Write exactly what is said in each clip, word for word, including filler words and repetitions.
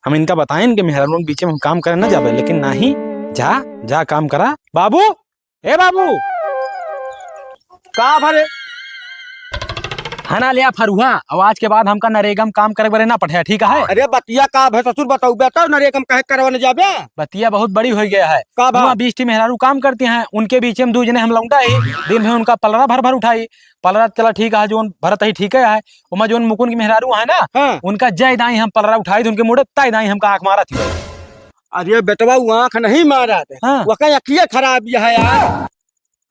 हम इनका बताएन कि मेहरारू के बीचे में हम काम करे न जाबे, लेकिन नाही, जा, जा काम करा। बाबू, ए बाबू, का भरे? हना लिया फरुहा, अब आज के बाद हमका नरेगा में काम करे बरे ना पठे, ठीक है? अरे बतिया का भे ससुर, बताऊ बे तो नरेगा में कहे करवा न जाबे? बतिया बहुत बड़ी होइ गया है। का बा? हुआँ बीस ठी मेहरारू काम करती हैं, उनके बीचे में दुइ जने हम लौंडा ही, दिन भर उनका पलरा भर भर उठाई। पलरा चला ठीक है, जौन भरत ही ठीक है, ओमा जौन मुकुन की मेहरारू है ना, हाँ। उनका जय दाई हम पलरा उठाई, तो उनके मुड़े ताई दाई हमका आँख मारत ही। अरे बेटवा, वो आँख नहीं मारत है, हाँ। वका अँखिया खराब है यार।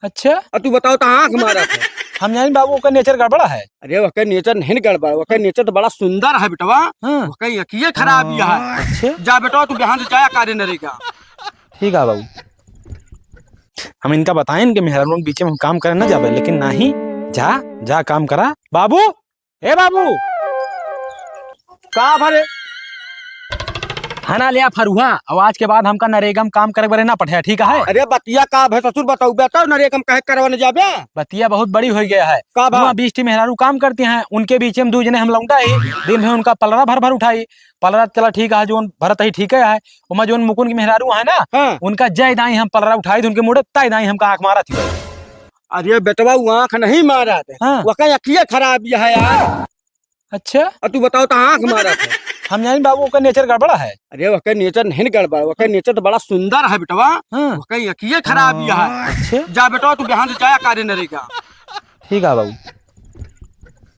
अच्छा? और तू बताओ तो आँख मारत है। हम जानी बाबू, ओकर nature गड़बड़ है। अरे वकर nature नहीं गड़बड़, वकर nature तो बड़ा सुंदर है बेटवा। हाँ। वकर अँखिया खराब है। अच्छा? जा बेटवा, तू बिहान से जाया करे नरेगा। ठीक है बाबू। हम इनका बताएन कि मेहरारू के बीचे में हम काम करे न जाबे, लेकिन नाही, जा, जा काम करा। बाबू, ए बाबू, का भरे? हना लिया फरुहा, अब आज के बाद हमका नरेगा में काम करे बरे ना पठे, ठीक है? अरे बतिया का भे ससुर, बताऊ बे तो नरेगा में कहे करवा न जाबे? बतिया बहुत बड़ी होइ गया है। का बा? हुआँ बीस ठी मेहरारू काम करती हैं, उनके बीचे में दुइ जने हम लौंडा ही, दिन भर उनका पलरा भर भर उठाई। पलरा चला ठीक है, जौन भरत ही ठीक है, ओमा जौन मुकुन की मेहरारू है ना, हाँ। उनका जय दाई हम पलरा उठाई, तो उनके मुड़े ताई दाई हमका आँख मारत ही। अरे बेटवा, वो आँख नहीं मारत है, हाँ। वका अँखिया खराब है यार। अच्छा? और तू बताओ तो आँख मारत है। हम जानी बाबू, ओकर nature गड़बड़ है। अरे वकर nature नहीं गड़बड़, वकर nature तो बड़ा सुंदर है बेटवा। हाँ। वकर अँखिया खराब है। अच्छा? जा बेटवा, तू बिहान से जाया करे नरेगा। ठीक है बाबू।